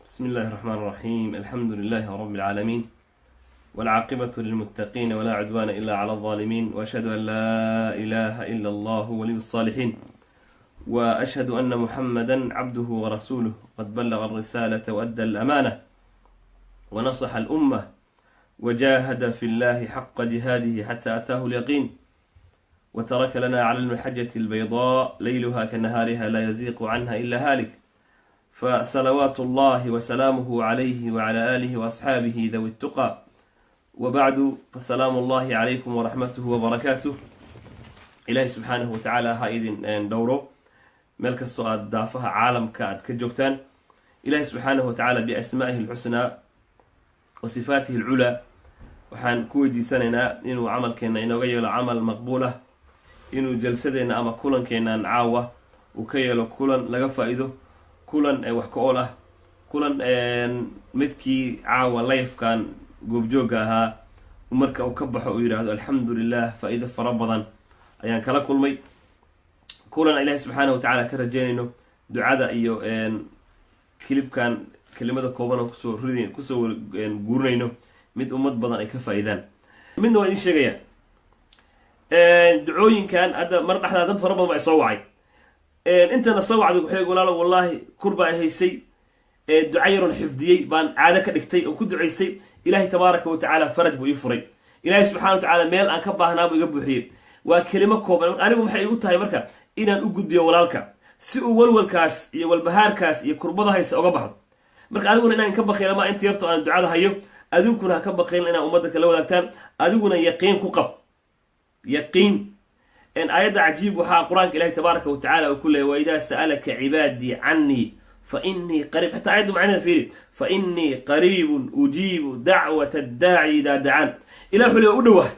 بسم الله الرحمن الرحيم، الحمد لله رب العالمين، والعاقبة للمتقين، ولا عدوان إلا على الظالمين، وأشهد أن لا إله إلا الله ولي الصالحين، وأشهد أن محمدا عبده ورسوله، قد بلغ الرسالة وأدى الأمانة ونصح الأمة وجاهد في الله حق جهاده حتى أتاه اليقين، وترك لنا على المحجة البيضاء ليلها كنهارها لا يزيق عنها إلا هالك، فصلوات الله وسلامه عليه وعلى آله وأصحابه ذوي التقى، وبعد، فسلام الله عليكم ورحمته وبركاته. Ilaahay subxaanahu watacaala ha idin dhowro meel kastoo aada daafaha caalamka aad ka joogtaan. Ilaahay subxaanahu watacaala biasmaa'ihi alxusnaa wa sifaatihi alculaa waxaan ku weydiisanaynaa inuu camalkeenna inooga yeelo camal maqbuul ah, inuu jalsadeenna ama kulankeennan caawa uu ka yeelo kulan laga faa-iido, kulan wax ka ool ah, kulan midkii caawa live-kan goobjoogga ahaa marka uu ka baxo uu yidhaahdo: "Alxamdu lilah, faa-iido fara badan ayaan kala kulmay." Kulan Ilaahi subxaanahu watacaala ka rajeynayno ducada iyo clip-kan kelimada kooban oo kusoo rid kusoo guurinayno mid ummad badan ay ka faa-iidaan. Midna waa idin sheegaya: ducooyinkan hadda mar dhexdaa dad fara badan baa soo wacay. Intana soo wacday waxay: "Walaalo, wallaahi kurbaa ay haysay, duca yaroon xifdiyey baan caado ka dhigtay oo ku ducaysay. Ilaahay tabaaraka wa tacaala faraj buu ii furay. Ilaahay subxana wa tacaala meel aan ka baahnaa buu iga buuxiyey." Waa kelimo kooban. Anigu maxay igu tahay marka inaan u gudbiyo walaalka si uu walwalkaas iyo walbahaarkaas iyo kurbada haysa oga baxdo. Marka aniguna inaan ka bakayla ma inta yarto aan ducada hayo, adinkuna ha ka baqayn inaa ummadda kala wadaagtaan. Adiguna yaqiin ku qab, yaqiin. Aayadda cajiib waxaa Qur-aanka Ilahi tabaaraka wa tacala uu ku leeyay: "وإذا سألك عبادي عني فإني قريب." Xataa ayaddu macnaheeda fiiri: "فإني قريب أجيب دعوة الداع إذا دعان." Ilah wuxuu leey u dhowah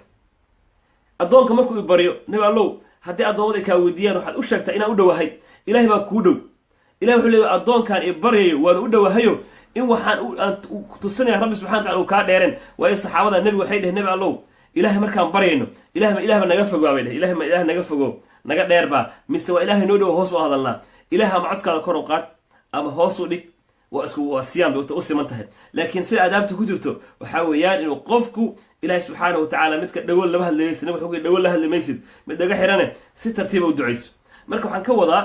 addoonka markuu i baryo. Nabi Allow, haddii addoommada ay kaa weydiiyaan, waxaad u sheegtaa inaan u dhowahay. Ilahay baa kuu dhow. Ilahi wuxuu leey addoonkaan i baryayo waanu u dhowahayo. In waxaan aan tusinaya Rabbi subxana wa tacala uu kaa dheereen. Waayo, saxaabada nebigu waxay dheheen: "Nebi Allow, Ilahay markaan baryayno, Ilahay ma Ilah ba naga fogaa?" bay dheh. "Ilahay ma Ilaah naga fogo, naga dheer baa, mise waa Ilahay noo dhowo, hoos baa hadalnaa?" Ilaah ama codkaada kor u qaad ama hoos u dhig, waa isku, waa siyaan bay u siman tahay. Laakiin sida aadaabta ku jirto waxaa weeyaan inuu qofku Ilaahay subxaana wa tacaala midka dhagool lama hadli maysid. Nabig wuxuu dhagool la hadli maysid, mid dhaga xirane si tartiiba u ducayso. Marka waxaan ka wadaa,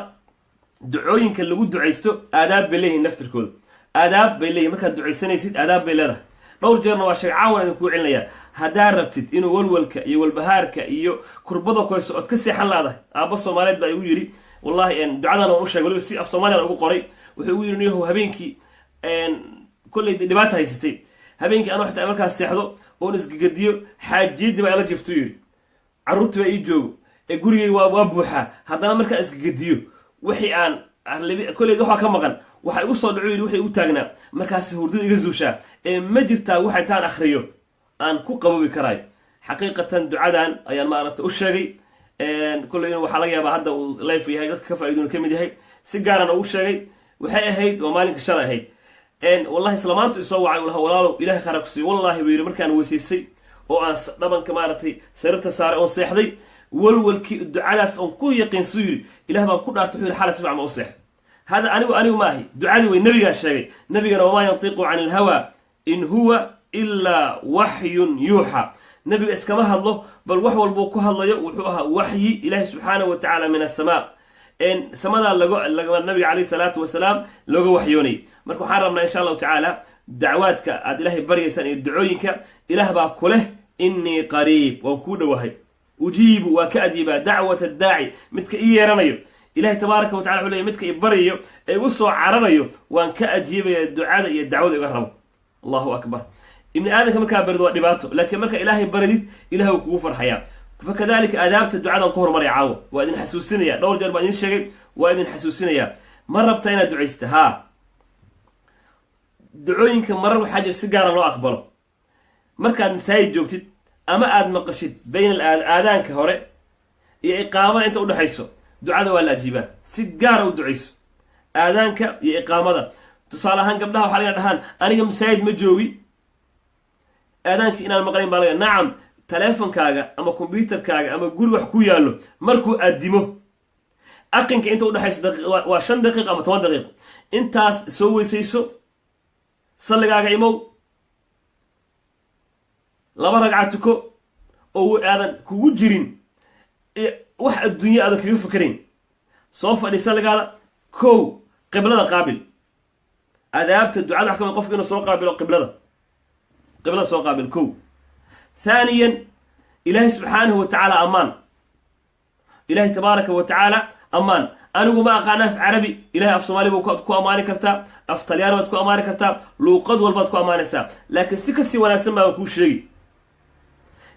ducooyinka lagu ducaysto aadaab bay leeyihin, naftirkooda aadaab bay leeyihin. Markaad ducaysanaysid aadaab bay leedahay. Dhowr jeerna waa sheeg, caawan idin kuu celinayaa. Haddaa rabtid inuu walwalka iyo walbahaarka iyo kurbada koyso ood ka seexan laadahay. Aabba Soomaaliyeed baa igu yidhi, wallahi ducadan waan u sheegay, waliba si af Soomaliyan ugu qoray. Wuxuu igu yidhi: "Niyahow, habeenkii kolley dhibaata haysatay, habeenkii anuu xitaa markaas seexdo oon isgagadiyo, xaajiyadii baa ila jifto," yidhi, "carruurtii baa ii joogo ee gurigay waa buuxaa. Haddana markaan isgagadiyo, wixii aan kolley waxaa ka maqan waxa igu soo dhaco," yidhi, "waxay igu taagnaa, markaas hurdada iga zuushaa. Ee ma jirtaa waxa intaan akhriyo aan ku qabobi karaayo?" Xaqiiqatan ducadan ayaan maaragtay u sheegay. Kolley waxaa laga yaabaa hadda uu live yahay dadka ka faaiduna ka mid yahay. Si gaaran ugu sheegay. Waxay ahayd, waa maalinka shalay ahayd, wallahi islamaantu isoo wacay. Ulaha: "Walaalow, Ilahay khara ku siiy. Wallahi," buu yidhi, "markaan weysaystay oo aan dhabanka maaragtay sariirta saaray oon seexday, walwalkii ducadaas oon ku yaqiinsu," yidhi, "Ilah baan ku dhaartay," wuxuu yidhi, "xalay si fiican ma u seexday." Hada anigu ma ahi, ducadii way nabigaa sheegay. Nabigana وما ينطق عن الهوى إن هو إلا وحي يوحى. Nabiga iskama hadlo, bal wax walbuu ku hadlayo wuxuu ahaa waxyi Ilaahi subxaanahu wa tacaala من السماء, samadaa laga nabiga caleyh salaatu wasalaam looga waxyoonayay. Marka waxaan rabnaa, insha Allahu tacaala, dacwaadka aad Ilaahay baryaysaan iyo ducooyinka, Ilaah baa ku leh: "إني قريب," waan kuu dhowahay, "أجيب," waa ka ajiibaa, "دعوة الداع," midka ii yeeranayo. Ilahay tabaaraka wa tacala wuxuu leey midka i baryayo ee igu soo cararayo waan ka ajiibaya ducada iyo dacwada iga rabo. Allahu akbar. Ibni aadamka markaa barid waa dhibaato, laakiin marka Ilaahay baridid, Ilahay wuu kugu farxayaa. Fakadalika aadaabta ducadan ku horumaraya caawo waa idin xasuusinaya. Dhowr jeer baa idin sheegay, waa idin xasuusinaya. Ma rabta inaad ducaysta? Haa. Ducooyinka marar waxaa jira si gaara loo aqbalo. Markaad masaajid joogtid ama aad maqashid bayna aadaanka hore iyo iqaamada inta udhexayso, ducada waa la ajiibaa. Si gaara u ducayso aadaanka iyo iqaamada. Tusaale ahaan, gabdhaha waxaa laga dhahaan: "Aniga masaajid ma joogi, aadaanka inaan maqlayn baa laga." Nacam, taleefonkaaga ama kombyuterkaaga ama guri wax ku yaallo, markuu addimo aqinka inta udhexayso waa 5 daqiiq ama 10 daqiiqo, intaas soo weysayso. Salligaaga imow, 2 ragca tuko oo aadan kugu jirin wax adduunye aadan kaga fikerayn. Soo fadhi salligaada. Kow, qiblada qaabil. Adaabta ducada wax ka mid qofka inuu soo qaabilo qiblada, qiblada soo qaabil. Kow. Thaaniyan, Ilaahay subxaanahu wa tacaala ammaan. Ilaahay tabaaraka wa tacaala ammaan. Anigu ma aqaana af Carabi. Ilahay af Soomaali buu ku ammaani kartaa, af Talyaani baad ku ammaani kartaa, luuqad walbaad ku ammaanaysaa, laakiin si kasii wanaagsan baa kuu sheegi.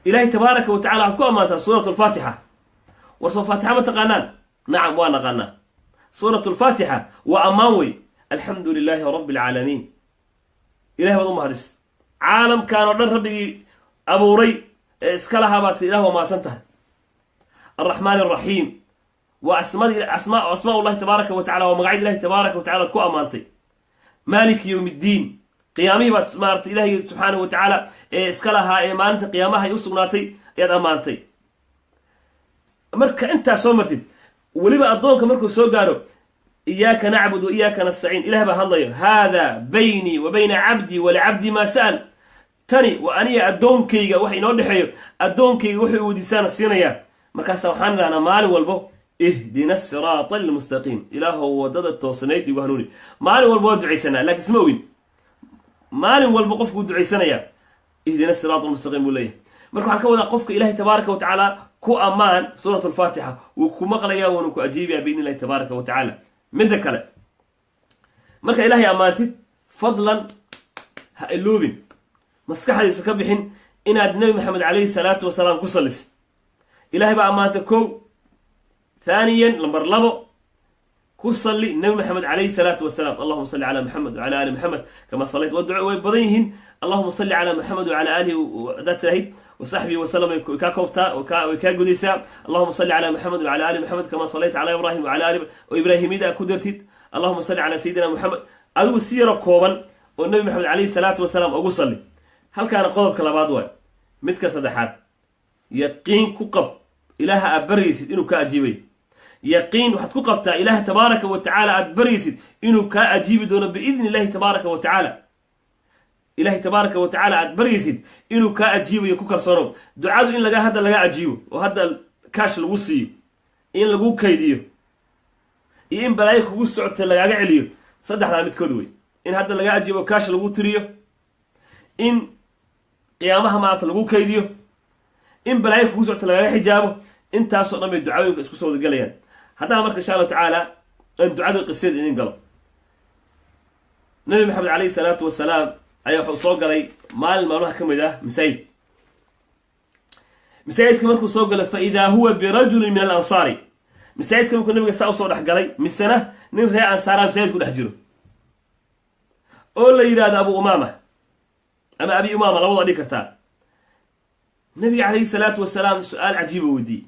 Ilahay tabaaraka wa tacala waxaad ku ammaantaa suurat alfaatixa. War soo faatixa ma taqaanaan? Nacam, waa naqaanaa. Suurat alfaatixa waa ammaan wey. Alxamdu lilaahi rabbi alcaalamiin. Ilahay baad u mahadis. Caalamkan oo dhan rabbigii abuuray ee iska lahaa baad ilah waa mahadsan tahay. Alraxmaan alraxiim waa asmadii, asmaa ullahi tabaaraka wa tacala, waa magacyada Ilahi tabaaraka wa tacala ad ku ammaantay. Maaliki yowm iddiin, qiyaamihii baad maarata Ilahay subxaanahu wa tacaala ee iska lahaa ee maalinta qiyaamaha ay u sugnaatay ayaad ammaantay. Marka intaas soo martid, weliba addoonka markuu soo gaaro iyaaka nacbud wa iyaaka nastaciin, Ilah baa hadlayo: hada baynii wa bayna cabdii walicabdii maa sa'al. Tani waa aniga addoonkayga wax inoo dhexeeyo, addoonkayga wuxuu weydiistaana siinayaa. Markaasa waxaan idhahnaa maalin walbo: ihdina asiraata almustaqiim, Ilaahow wadada toosnayd igu hanuuni. Maalin walba waa ducaysanaa, lakin isma ogin. Maalin walba qofku wuu ducaysanayaa, ihdina siraat almustaqiim buu leeyahay. Marka waxaan ka wadaa, qofka Ilahay tabaaraka wa tacaala ku ammaan suurat alfaatixa, wuu ku maqlayaa, wuuna ku ajiibaya biidni illahi tabaaraka wa tacaala. Midda kale, marka Ilahay ammaantid, fadlan ha iloobin, maskaxdiisa ka bixin inaad Nebi Maxamed calayhi salaatu wasalaam ku sallisid. Ilahay baa ammaanta kow. Thaaniyan, lambar 2, ku salli Nebi Maxamed calayhi salaatu wasalaam. Allahuma salli cala Maxamed wacala ali Maxamed kama sallayt. Waa duco, way badan yihiin. Allahuma salli cala Maxamed wacala aalihi hadaad tiraahid, wasaxbihi wasalam, way kaa koobtaa, way kaa gudaysaa. Allahuma salli cala Maxamed wacala ali Maxamed kama sallayta cala Ibrahim wacala ali, oo Ibraahimiyada ku dartid. Allahuma salli cala sayidina Moxamed. Adigu si yaro kooban oo Nebi Maxamed calayhi salaatu wasalaam ugu salli. Halkaana qodobka labaad waay. Midka saddexaad, yaqiin ku qab Ilaaha aad baryaysid inuu kaa ajiibayo. Yaqiin waxaad ku qabtaa Ilaaha tabaaraka wa tacaala aad baryaysid inuu kaa ajiibi doono biidni illahi tabaaraka wa tacaala. Ilahay tabaaraka wa tacaala aad baryaysid inuu kaa ajiibayo ku kalsoonow. Ducadu in laga hadda laga ajiibo oo hadda kaash lagu siiyo, in lagu kaydiyo iyo in balaayo kugu socota lagaaga celiyo, saddexdaa midkood wey. In hadda laga ajiibo, kaash lagu tiriyo, in qiyaamaha maarata lagu kaydiyo, in balaayo kugu socota lagaaga xijaabo. Intaasoo dhan bay ducooyinka isku soo wadagelayaan. Haddana marka insha Allahu tacaala aan ducada qisadeed idin galo. Nabi Maxamed calayhi salaatu wasalaam ayaa wuxuu soo galay maalin maalmaha ka mid ah masaajid. Masaajidka markuu soo galay, fa idaa huwa birajulin min alansaari. Masaajidka markuu nabiga saa usoo dhex galay, misena nin reer ansaaraha masaajid ku dhex jiro oo la yidhahdo Abu Umaama ama Abi Umaama, labada dhigi kartaa. Nabiga calayhi salaatu wasalaam su-aal cajiiba weydiiyey: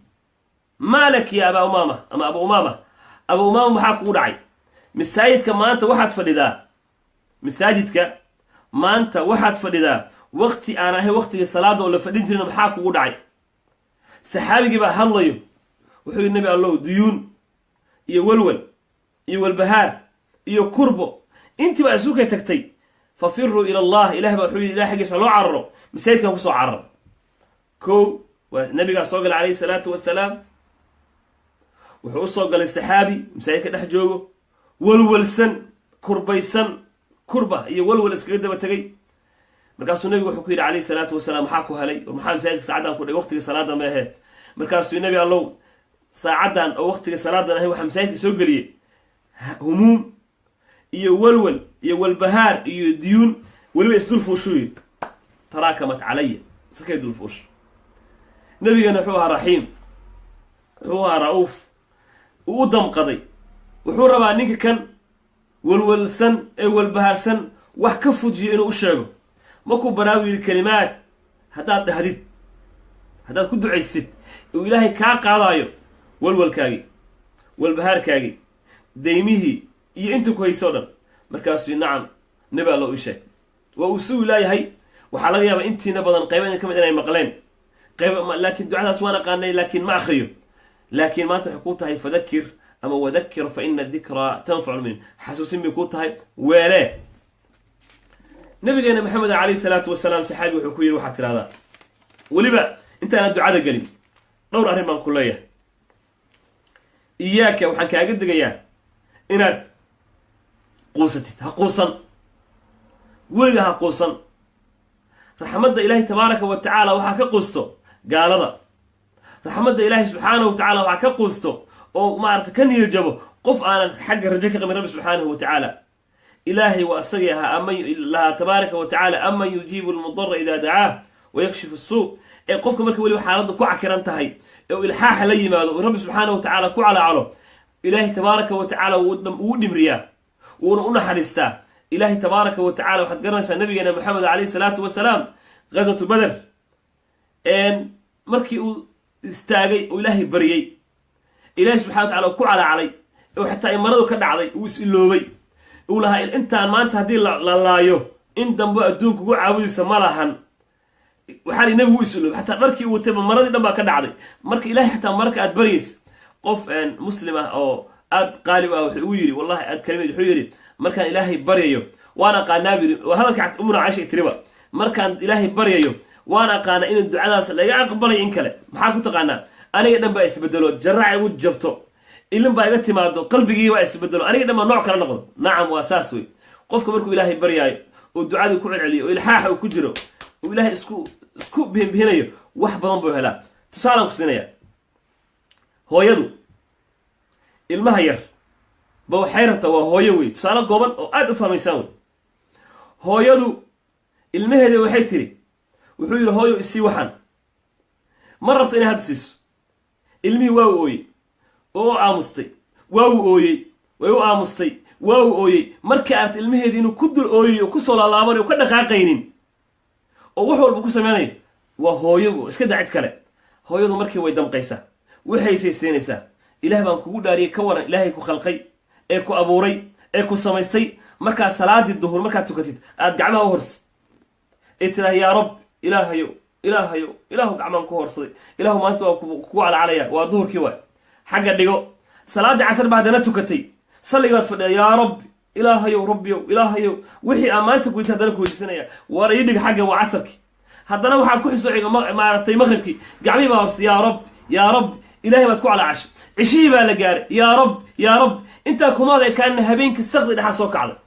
maa lak ya Abaa Umaama ama Abu Umaama? Abu Umaama, maxaa kugu dhacay? Masaajidka maanta waxaad fadhidaa, masaajidka maanta waxaad fadhidaa wakti aan ahay waktigii salaada oo la fadhin jirin. Maxaa kugu dhacay? Saxaabigii baa hadlayo, wuxuu yidhi: Nabi Allow, duyuun iyo walwal iyo walbahaar iyo kurbo intii baa isu kay tagtay. Fafiruu ila Allah, Ilah baa wuxuu yidhi Ilah xaggiisa loo cararo, masaajidkan kusoo cararo. Kow, waa nabigaa soo galay calayhi salaatu wasalaam. Wuxuu usoo galay saxaabi masaajidka dhex joogo, walwalsan, kurbaysan, kurba iyo walwal iskaga daba tegay. Markaasuu nabigu wuxuu ku yidhi calayhi salaatu wasalaam: maxaa ku helay? Maxaa masaajidka saacaddan ku dhigay? Waqtiga salaada ma ahe. Markaasuu: Nabi Allow, saacaddan oo waqtiga salaadan ahay waxaa masaajidka soo geliyey humuum iyo walwal iyo walbahaar iyo diyuun weliba isdul fuushuu yidhi. Taraakamat calaya, iskakay dul fuusha. Nabigana wuxuu ahaa raxiim, wuxuu ahaa ra-uuf, uu u damqaday. Wuxuu rabaa ninka kan walwalsan ee walbahaarsan wax ka fujiyo inuu u sheego. Markuu baraabu yidhi kelimaad haddaad dhahdid, haddaad ku ducaysid, uu Ilaahay kaa qaadaayo walwalkaagii, walbahaarkaagii, daymihii iyo inta ku hayso o dhan. Markaasuu: nacam, Nebi Allo, ii sheeg. Waa uu sugi laayahay. Waxaa laga yaabaa intiina badan qayba ka mid inay maqleen qayb, laakiin ducadaas waan aqaanay laakiin ma akriyo. Laakiin maanta waxay kuu tahay fadakir ama wadakir fa ina dikraa tanfacu lmuminin, xasuusin bay kuu tahay. Weele. Nabigeena Maxamed calayhi salaatu wasalaam saxaabi wuxuu ku yidhi, waxaad tidhahdaa, weliba intaana ducada gelin, dhowr arrin baan ku leeyahay. Iyaaka, waxaan kaaga digayaa inaad quusatid. Ha quusan, weliga ha quusan. Raxmadda Ilaahay tabaaraka wa tacaala waxaa ka quusto gaalada. Raxmadda Ilaahay subxaanahu wa tacala waxaa ka quusto oo maarata ka niyad jabo qof aanan xagga rajo ka qabin Rabbi subxaanahu wa tacaala. Ilaahay waa isagii ahaa aman lahaa tabaaraka wa tacala, aman yujiibu almudara idaa dacaah wayakshifu asuu. Ee qofka marka weliba xaaladdu ku cakiran tahay ee uu ilxaaxa la yimaado, uu Rabbi subxaanahu wa tacaala ku calaacalo, Ilaahay tabaaraka wa tacaala wuu dhimriyaa, wuuna u naxariistaa Ilaahay tabaaraka wa tacala. Waxaad garanaysaa nabigeena Maxamed calayhi salaatu wasalaam, ghaswatu Beder markii uu istaagay oo Ilaahay baryey, Ilahay subxana wa tacala uu ku calaacalay, oo xataa imaradu ka dhacday, uu is iloobay, uu lahaa intaan maanta haddii la laayo in dambe adduunka ugu caabudaysa ma lahan. Waxaa li nabigu u is iloobay, xataa dharkii uu watayba maradii dhan baa ka dhacday. Marka Ilahay xataa mararka aad baryaysa, qof muslim ah oo aad qaali u ah wuxuu ugu yidhi, wallahi aad kalimad, wuxuu yidhi, markaan Ilaahay baryayo waan aqaanaa bu yidhi. Waa hadalka Umuna Caisha tiriba. Markaan Ilaahay baryayo waan aqaanaa in ducadaas laga aqbalay in kale. Maxaa ku taqaanaa? Aniga dhan baa isbedelo, jaraac igu jabto, ilin baa iga timaado, qalbigii waa isbedelo, aniga dhan baa nooc kala noqdo. Nacam, waa saas wey. Qofka markuu Ilaahay baryaayo oo ducadii ku celceliyo oo ilxaaxa uu ku jiro oo Ilaahay isku bihinbihinayo, wax badan buu helaa. Tusaalaan ku siinaya. Hooyadu ilmaha yar ba waxay rabtaa, waa hooyo wey, tusaale gooban oo aad u fahmaysaan wey. Hooyadu ilmaheeda waxay tiri, wuxuu yidhi, "Hooyo, isii waxaan." Ma rabto inay hadda siiso. Ilmihii waa u ooyey oo u aamustay, waa uu ooyey, way u aamustay, waa uu ooyey. Markii aragtay ilmaheedii inuu ku dul ooyayo, kusoo laalaabanayo, ka dhaqaaqaynin oo wax walba ku sameynayo, waa hooyo, iska daa cid kale, hooyadu markii way damqaysaa, waxaysay siinaysaa. Ilaah baan kugu dhaariyay, ka waran Ilaahay ku khalqay ee ku abuuray ee ku samaystay, markaa salaadii duhur markaad tukatid aad gacmaha u horsa ee tiraah, "Yaa Rab, Ilaahayo, Ilaahayo, Ilaahu, gacmaan ku horsaday, Ilaahu, maanta waa kugu calacalaya." Waa duhurkii waay, xagga dhigo. Salaaddii casar ba haddana tukatay, salligaad fadhiya, "Yaa Rabbi, Ilaahayow, Rabbiyow, Ilaahayow, wixii aan maanta kuweydiisay haddana kuweydiisanaya, war ii dhig xagga." Waa casarkii. Haddana waxaa ku xisoo xiga maaragtay maqribkii, gacmihii baa horsay, "Yaa Rabbi, yaa Rabbi," Ilaahay baad ku calaacashay. Cishihii baa la gaaray, "Yaa Rabbi, yaa Rabbi." Intaa kumaada ekaanina, habeenkii sakdi dhexaa soo kacday.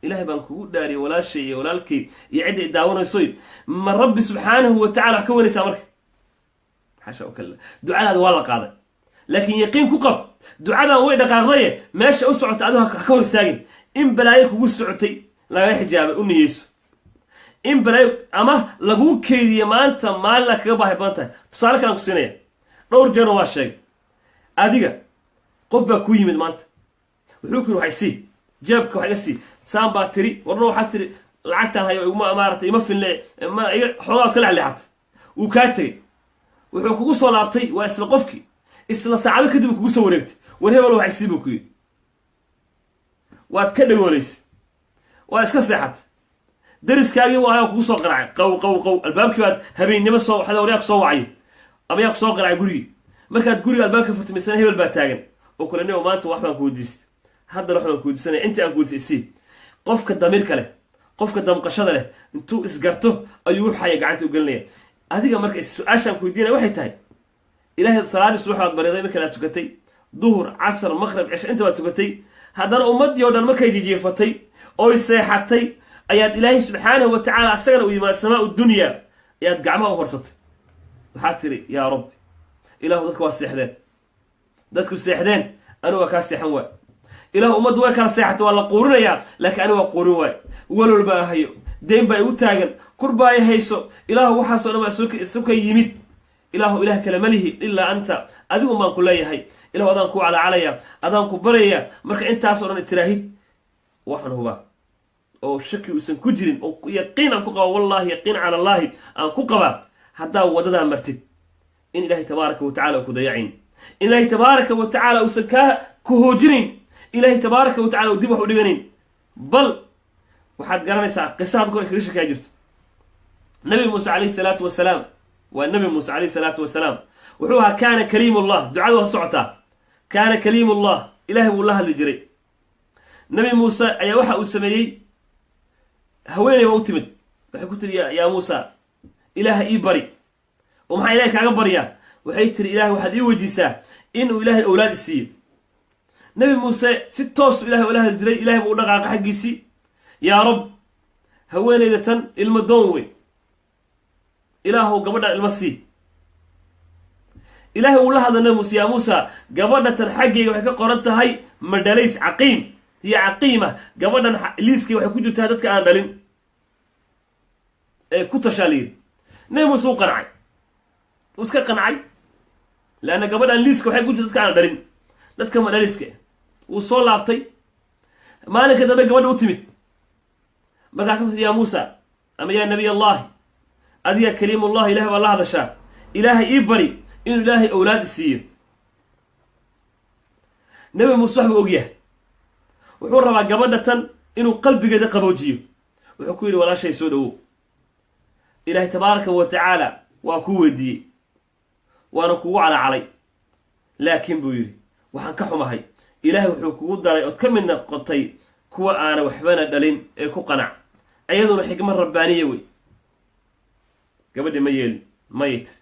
Ilahay baan kugu dhaariyay, walaashay iyo walaalkay iyo cidda i daawanaysoy, ma Rabbi subxaanahu wa tacala wax ka weynaysaa marka? Xasha wakalla. Ducadaada waa la qaaday, laakiin yaqiin ku qab ducadan way dhaqaaqdaye meesha u socota adigo ha ka hor istaagin. In balaayo kugu socotay lagaga xijaabay u niyeyso, in balaayo ama laguu keydiye maanta maalina kaga baahi badan tahay. Tusaale kalaan ku siinaya, dhowr jeerna waa sheegay. Adiga qof baa kuu yimid maanta, wuxuu ku yiri, "Waxay sii jeebka, wax iga sii." Saan baa tiri, warna waxaa tiri, "Lacagtaan hayo iguma maaratay, ima finle, ma iga xoogaad ka lexleexatay." Wuu kaa tegey, wuxuu kugu soo laabtay, waa isla qofkii, isla saacado kadib kugu soo wareegtay. "War hebel, waxay sii," buu ku yidhi. Waad ka dhagooleysay, waa iska seexatay. Dariskaagii waa ahaa kugu soo qaracay, qaw qaw qaw albaabkii baad habeennimo soo waxda, war yaa ku soo wacay ama yaa ku soo qaracay gurigii? Markaad guriga albaabka furtay, misana hebel baa taagan oo kule, "Nimo, maanta wax baan ku weydiistay, haddana wax baan ku weydiisanaya, intii aan ku weydiistay isii." Qofka damiirka leh, qofka damqashada leh, intuu isgarto ayuu wuxaya gacanta u gelinaya. Adiga marka su-aashaan ku weydiinaya waxay tahay, Ilaahay salaadii subax baad bariday, marka aad tukatay duhur, casar, maqrib, cisho, inta baad tukatay, haddana ummaddii oo dhan markay jijiifatay oy seexatay ayaad Ilaahay subxaanahu wa tacaala asagana u yimaad samaa dunya ayaad gacmaha u horsatay. Waxaad tiri, "Yaa Rabbi, Ilahu, dadku waa seexdeen, dadku seexdeen, anigu waa kaa seexan waay. Ilahu, ummaddu way kala seexatay, waa la quurinayaa, laakiin anigu waa quurin waay. Walwal baa hayo, deyn baa igu taagan, kur baa i hayso. Ilaahu, waxaasoo dhan baa isu ka yimid. Ilaahu, Ilaah kale ma lihi ilaa anta, adigun baan ku leeyahay. Ilahu, adaan kuu calacalaya, adaan ku baryaya." Marka intaasoo dhan tiraahid, waxaan hubaa oo shaki uusan ku jirin oo yaqiin aan ku qaba, wallahi yaqiin cala Allahi aan ku qabaa, haddaa waddadaa martid in Ilaahay tabaaraka wa tacala uu ku dayacayn, in Ilaahay tabaaraka wa tacaala uusan kaa ku hoojinayn, Ilaahay tabaaraka wa tacala uu dib wax u dhiganayn. Bal waxaad garanaysaa qisa had kor kaga shekaa jirto Nabi Muuse calayhi salaatu wasalaam. Waa Nabi Muuse calayhi salaatu wasalaam, wuxuu ahaa kaana kaliimullah. Ducadu waa socotaa. Kaana kaliimullah, Ilahay wuu la hadli jiray. Nabi Muuse ayaa waxa uu sameeyey Haweeney baa u timid, waxay ku tiri: "Yaa Muusa, Ilaaha ii bari." "Oo maxaa Ilahay kaaga baryaa?" Waxay tiri: "Ilahay waxaad ii weydiisaa inuu Ilaahay owlaad i siiyo." Nebi Muuse si toosu Ilahay ula hadli jiray. Ilahay buu u dhaqaaqa xaggiisii: "Yaa Rab, haweeneyda tan ilmo doon wey, Ilaahow gabadhan ilmo sii." Ilaahay uu la hadla Nebi Muuse: "Yaa Muusa, gabadha tan xaggayga waxay ka qoran tahay madhalays, caqiim hiya, caqiima. Gabadhan liiskay waxay ku jirtaa dadka aan dhalin ee ku tashaa," la yidhi. Nebi Muuse u qancay, uu iska qancay, leanna gabadhan liiska waxay ku jirta dadka aan dhalin, dadka madhaliska. Wuu soo laabtay. Maalinka dambe gabadha u timid. Markaas: "Yaa Muusa, ama yaa Nabiy Allahi, adiga kaliimullahi, Ilahay baa la hadashaa, Ilaahay ii bari inuu Ilaahay owlaad i siiyo." Nebi Muuse wax buu ogyahay. Wuxuu rabaa gabadha tan inuu qalbigeeda qaboojiyo. Wuxuu ku yidhi: "Walaashay, soo dhowow. Ilaahay tabaaraka wa tacaala waa kuu weydiiyey, waana kugu calacalay, laakiin," buu yidhi, "waxaan ka xumahay, Ilaahay wuxuu kugu daray ood ka mid noqotay kuwa aana waxbana dhalin ee ku qanac." Ayaduna xikmad rabbaaniya wey. Gabadhi ma yeelin, mayay tiri.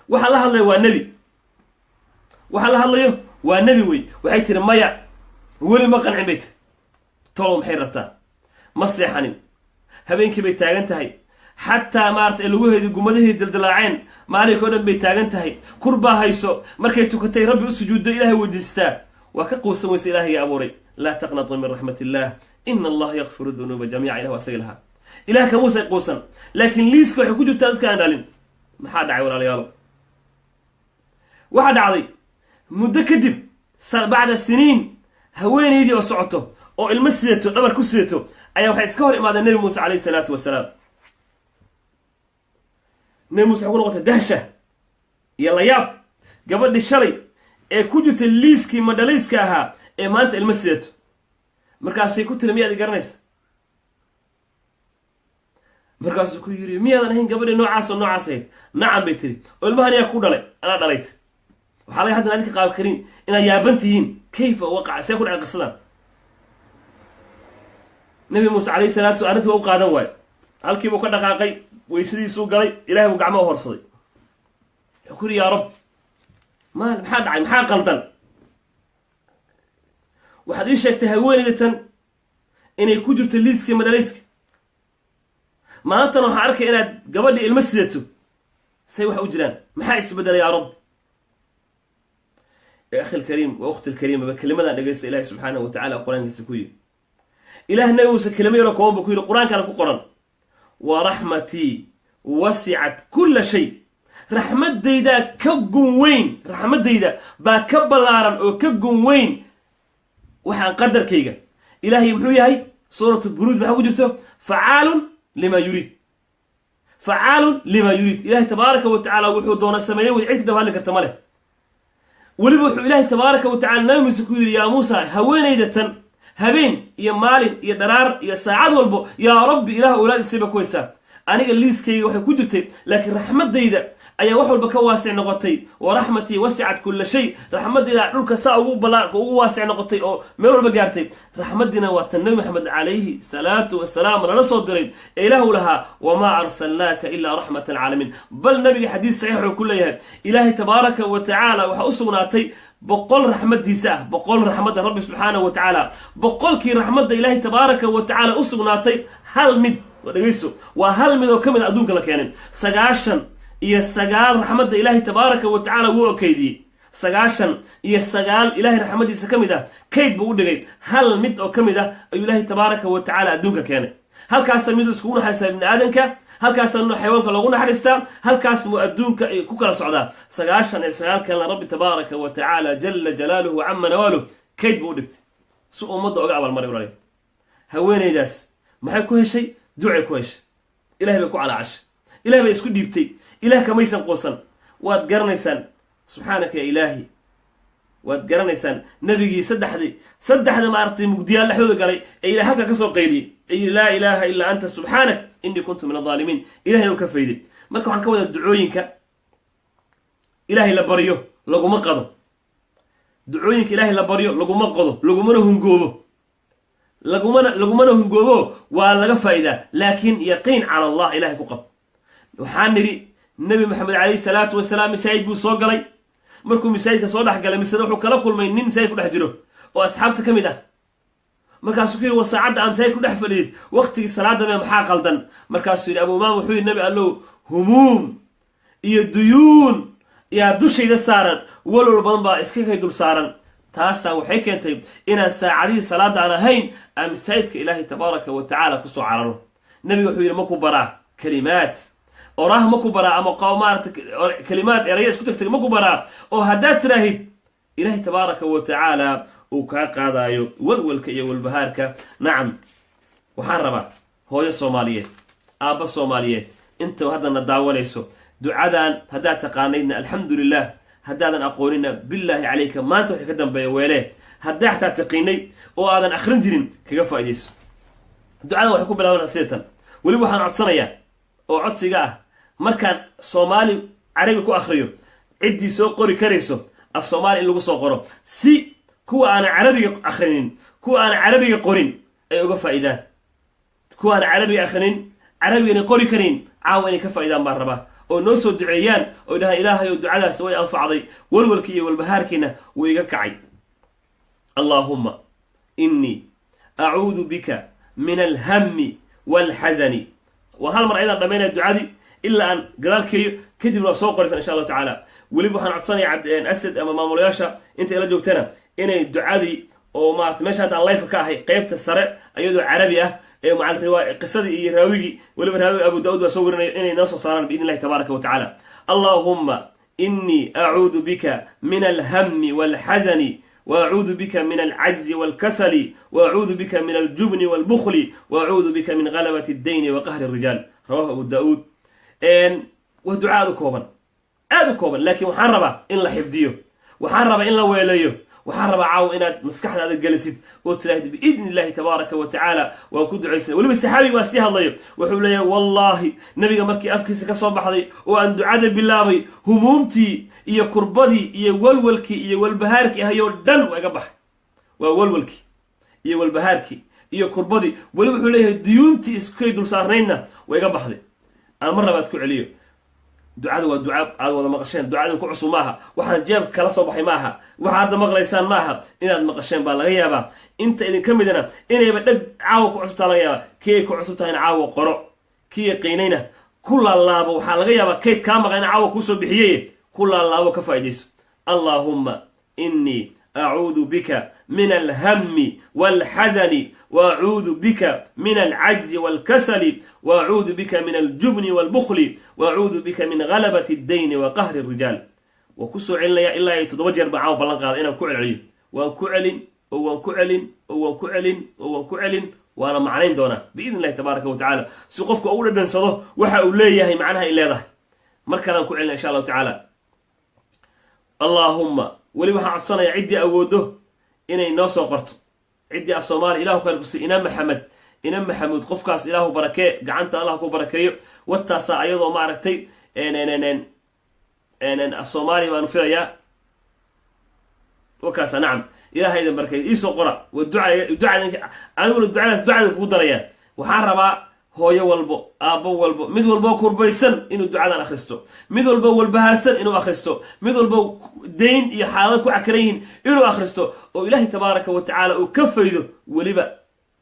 Waxaa la hadlaya waa nebi, waxaa la hadlayo waa nebi wey. Waxay tiri: "Maya, weli ma qancin," bay tiri. Tolow maxay rabtaa? Ma seexanin, habeenkii bay taagan tahay, xataa maarata lugaheedii gumadaheedi dildilaaceen. Maalinka o dhan bay taagan tahay, kurbaa hayso. Markay tukatay, Rabbi u sujuuddo, Ilahay weydiistaa, waa ka quusan weysa Ilahayga abuuray. "Laa taqnatuu min raxmat illah, ina Allaha yakfiru dunuuba jamiica." Ilah waa asagi lahaa. Ilah kamuusay quusan, laakiin liiska waxay ku jirtaa dadka aan dhalin. Maxaa dhacay, walaalayaalo? Waxaa dhacday muddo kadib, bacda siniin, haweenaydii oo socoto oo ilmo sidato, dhabar ku sidato, ayaa waxay iska hor imaadeen Nebi Muuse calayhi salaatu wasalaam. Nebi Muuse waxay ku noqotay dahsha iyo layaab, gabadhii shalay ee ku jirtay liiskii madhalayska ahaa ee maanta ilmo sidato. Markaasay ku tiri: "Miyaad i garanaysa?" Markaasuu ku yidhi: "Miyaadan ahayn gabadhii noocaas oo noocaas ahayd?" "Nacam," bay tiri. "Oo ilmahan yaa ku dhalay?" "Anaa dhalay," tiri. Waxaa laga haddan adinka qaab karin inaad yaaban tihiin. Kayfa waqaca? See ku dhacay qisadan? Nabi Muuse calayhi salaatu slam arrintii waa u qaadan waayo. Halkiibuu ka dhaqaaqay, weysadiisuu galay, Ilahay buu gacmo u horsaday. Wuxuu ku yidhi: "Yaa Rab, ma maxaa dhacay? Maxaa qaldan? Waxaad ii sheegtay haweeneyda tan inay ku jirto liiskii madhalayska. Maantana waxaan arkay inaad gabadhii ilmo sidato. Say wax u jiraan? Maxaa isbedelay, yaa Rab?" Ya akhi alkariim wa ukhti alkariima, ba kelimadan dhegaysta. Ilahi subxaanahu wa tacala Qur-aankiisa ku yidhi, Ilaah Nabi Muuse kelimo yaroo kooban buu ku yidhi, Qur-aankana ku qoran: "Wa raxmatii wasicat kulla shay." Raxmaddaydaa ka gun weyn, raxmaddayda baa ka ballaaran oo ka gun weyn waxaan qadarkayga. Ilaahay muxuu yahay? Suuratu Buruuj maxaa ku jirto? Facaalun lima yuriid, facaalun lima yuriid. Ilahay tabaaraka wa tacala wuxuu doona sameeyey wey, cid ka daba hadli karta ma leh. Weliba wuxuu Ilaahay tabaaraka wa tacala Nabi Muuse ku yidhi: "Yaa Muusa, haweenayda tan habeen iyo maalin iyo dharaar iyo saacad walbo 'Yaa Rabbi, Ilaah owlaad isii' ba ku haysaa. Aniga liiskayga waxay ku jirtay, laakiin raxmaddayda ayaa wax walba ka waasic noqotay. Wa raxmatii wasicat kulla shay." Raxmaddayda dhulka saa ugu bala ugu waasic noqotay oo meel walba gaartay. Raxmaddiina waa tan Nabi Maxamed calayhi salaatu wasalaam lala soo diray ee Ilaahu lahaa: "Wamaa arsalnaaka ilaa raxmata alcaalamiin." Bal Nabiga xadiis saxiix wuxuu ku leeyahay, Ilaahay tabaaraka wa tacaala waxaa u sugnaatay 100 raxmadiisa ah, 100 raxmadda Rabbi subxaanahu wa tacaala. 100-kii raxmadda Ilaahay tabaaraka wa tacaala u sugnaatay, hal mid dhegayso, waa hal mid oo ka mid a adduunka la keenay. 99 raxmadda Ilaahay tabaaraka wa tacaala wuu okeydiyey. 99 Ilaahay raxmaddiisa ka mid ah kayd buu u dhigay. Hal mid oo ka mid ah ayuu Ilaahay tabaaraka wa tacaala adduunka keenay. Halkaasa miduu iskugu naxariistaa ibni aadanka, halkaasa xayawaanka loogu naxariistaa, halkaas muu adduunka ku kala socdaa. 99 kalena Rabbi tabaaraka wa tacaala jala jalaaluhu cama nawaaluh kayd buu u dhigtay si ummadda oga abaalmaray. Walaal, haweenaydaas maxay ku heshay? Ducay ku heshay. Ilahay bay ku calaacashay, Ilahay bay isku dhiibtay, Ilah kamaysan quusan. Waad garanaysaan, subxaanaka ya Ilaahi, waad garanaysaan nebigii saddexda maaragtay mugdiyaal dhexdooda galay ee Ilah halka ka soo qayliyey ee yidhi: "Laa ilaaha illaa anta, subxaanak, innii kuntu min aldaalimiin." Ilahayna uu ka fayday. Marka waxaan ka wadaa, ducooyinka Ilaahay la baryo laguma qado, ducooyinka Ilaahay la baryo laguma qodo, lagumana hungoobo. Lagumana hungoobo, waa laga faa'idaa, laakiin yaqiin cala Allah ilahay ku qab. Waxaan nidhi, Nebi Maxamed calayhi salaatu wasalaam masaajid buu soo galay. Markuu masaajidka soo dhex galay, misena wuxuu kala kulmay nin masaajid ku dhex jiro oo asxaabta ka mid ah. Markaasuu ku yidhi: "War, saacadda aan masaajid ku dhex fadhidid, waqtigii salaada mee, maxaa qaldan?" Markaasuu yidhi Abu Umaama, wuxuu yidhi: "Nabi Allow, humuum iyo duyuun yaa dushayda saaran, walwal badan baa iska kay dul saaran. Taasaa waxay keentay inaan saacadihii salaada aan ahayn aan masaajidka Ilaahay tabaaraka wa tacaala kusoo cararo." Nabiga wuxuu yidhi: "Ma ku baraa kalimaad, oraah ma ku baraa, ama maarata kalimaad, eraya isku tagtag ma ku baraa, oo haddaad tiraahid Ilaahay tabaaraka wa tacaala uu kaa qaadaayo walwalka iyo walbahaarka?" Nacam, waxaan rabaa hooyo Soomaaliyeed, aabba Soomaaliyeed, inta haddana daawanayso, ducadan haddaad taqaanaydna alxamdu lilah, haddaadan aqoonina billaahi calayka maanta wixii ka dambeeya weelee. Haddaa xataa taqiinay oo aadan akhrin jirin, kaga faaidayso. Ducadan waxay ku bilaabanaa sidatan. Weliba waxaan codsanayaa oo codsiga ah, markaan Soomaali Carabi ku akhriyo, ciddii soo qori karayso af Soomaali in lagu soo qoro, si kuwa aanan Carabiga akhrinin, kuwa aanan Carabiga qorin ay uga faa'iidaan. Kuwa aanan Carabiga akhrinin, Carabigana qori karin, caawa inay ka faa'iidaan baan rabaa, oo noo soo duceeyaan oo dhahaan: "Ilaahay ow, ducadaas way anfacday, walwalkii iyo walbahaarkiina wuu iga kacay." Allaahumma innii acuudu bika min alhammi walxasani. Waa hal mar ayadaan dhamaynaya ducadii ilaa aan gadaalkeeyo, kadibna waa soo qoraysan insha Allahu tacaala. Weliba waxaan codsanaya Cabdi Asad ama maamulayaasha inta ila joogtana inay ducadii oo maarata meesha hadda aan live ka ahay qeybta sare, iyadoo Carabi ah ee macal riwaa qisadii iyo raawigii, weliba raawiga Abu Daud baa soo warinayo, inay noo soo saaraan biidn illahi tabaaraka wa tacaala. Allahuma inii acuudu bika min alhami walxasani, وأcuudu bika min alcajzi walkasali, وأcuudu bika min aljubni walbukli, وأcuudu bika min galabati اddayni wa qahri الrijaal. Rawahu Abu Daauud. Waa duca aad u kooban, aad u kooban, laakiin waxaan rabaa in la xifdiyo, waxaan rabaa in la weeleeyo, waxaan rabaa caawa inaad maskaxdaada gelisid oo tiraahdi: "Biidni illahi tabaaraka wa tacaala waan ku ducaysana." Weliba saxaabiga waa sii hadlayo, wuxuu leeyahay: "Wallaahi, nabiga markii afkiisa ka soo baxday oo aan ducada bilaabay, humuumtii iyo kurbadii iyo walwalkii iyo walbahaarkii ahayoo dhan waa iga baxay." Waa walwalkii iyo walbahaarkii iyo kurbadii. Weliba wuxuu leeyahay: "Duyuuntii iskay dul saarnaydna waa iga baxday." Aan mar labaad ku celiyo ducada. Waa duca aad wada maqasheen, ducadin ku cusub maaha, waxaan jeebka kala soo baxay maaha, waxa hadda maqlaysaan maaha. Inaad maqasheen baa laga yaabaa, inta idinka midana inayba dheg caawa ku cusubtaa laga yaabaa. Kii ay ku cusub tahayna caawa qoro, kii yaqiinayna ku laalaabo. Waxaa laga yaabaa kayd kaa maqan ina caawa kuusoo bixiyey. Ku laalaabo, ka faaidayso. Allaahumma inii acuudu bika min alhami walxasani, waacuudu bika min alcajzi walkasali, waacuudu bika min aljubni walbukli, waacuudu bika min galabati اddayni wa qahri الrijaal. Waan kusoo celinaya ilaa iyo 7 jeer baa caawa ballan qaada inaan ku celceliyo. Waan ku celin oo waan ku celin oo waan ku celin oo waan ku celin, waana macnayn doonaa biidn illahi tabaaraka wa tacaala, si qofka ugu dhadhansado waxa uu leeyahay, macnaha ay leedahay. Mar kalaan ku celina insha Allahu tacaala. Allaahumma, weli waxaan codsanayaa ciddii awooddo inay noo soo qorto, ciddii af Soomaaliya. Ilahu khayr ku sii ina Maxamed, ina Maxamuud, qofkaas Ilaahu barakee, gacanta Allah ku barakeeyo. Wataasaa ayadoo maaragtay af Soomaaliya baanu filayaa. Wakaasa, nacam, Ilahay idin barakeeyo. Iisoo qora. Waa duca, ducada aniguna ducadaas ducada kugu daraya. Waxaan rabaa hooyo walbo, aabbo walbo, mid walbo kurbaysan inuu ducadan akhristo, mid walbo walbahaarsan inuu akhristo, mid walbo dayn iyo xaalado ku cakaran yihiin inuu akhristo, oo Ilaahay tabaaraka wa tacaala uu ka faydo. Weliba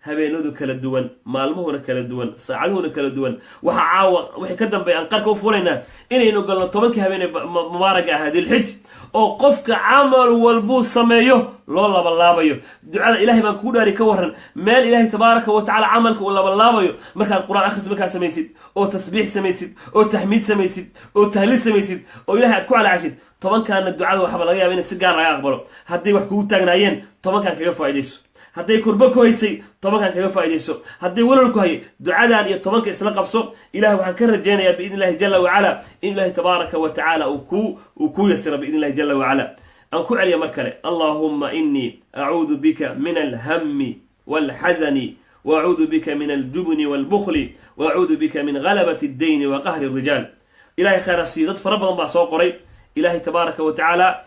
habeenadu kala duwan, maalmuhuna kala duwan, saacaduhuna kala duwan. Waxaa caawa wixii ka dambeeya aan qarka u fulaynaa inaynu galno 10-kii habeenee mubaaraga ahaa, Dilxij, oo qofka camal walbuu sameeyo loo labalaabayo. Ducada Ilahay baan kugu dhaari, ka waran meel Ilaahay tabaaraka wa tacala camalka uu labalaabayo? Markaad Qur-aan akhris markaad samaysid, oo tasbiix samaysid, oo taxmiid samaysid, oo tahliil samaysid, oo Ilahay aad ku calaacashid, 10-kaana ducada waxaaba laga yaba in si gaar laga aqbalo. Hadday wax kugu taagnaayeen, 10-kan kaga faaidayso. Hadday kurbo ku haysay, 10-kan kaga faaidayso. Hadday walal ku hayay, ducadan iyo 10-ka isla qabso. Ilahay waxaan ka rajaynayaa biidn illahi jala wacala in Ilahi tabaaraka wa tacaala uu kuu yasiro biidn illahi jala wacala. Aan ku celiya mar kale: Allahuma inii acuudu bika min alhami walxasani, waacuudu bika min aljubni walbukli, waacuudu bika min galabati اddayni wa qahri الrijaal. Ilahay khayra siiyo, dad fara badan baa soo qoray. Ilahay tabaaraka wa tacaala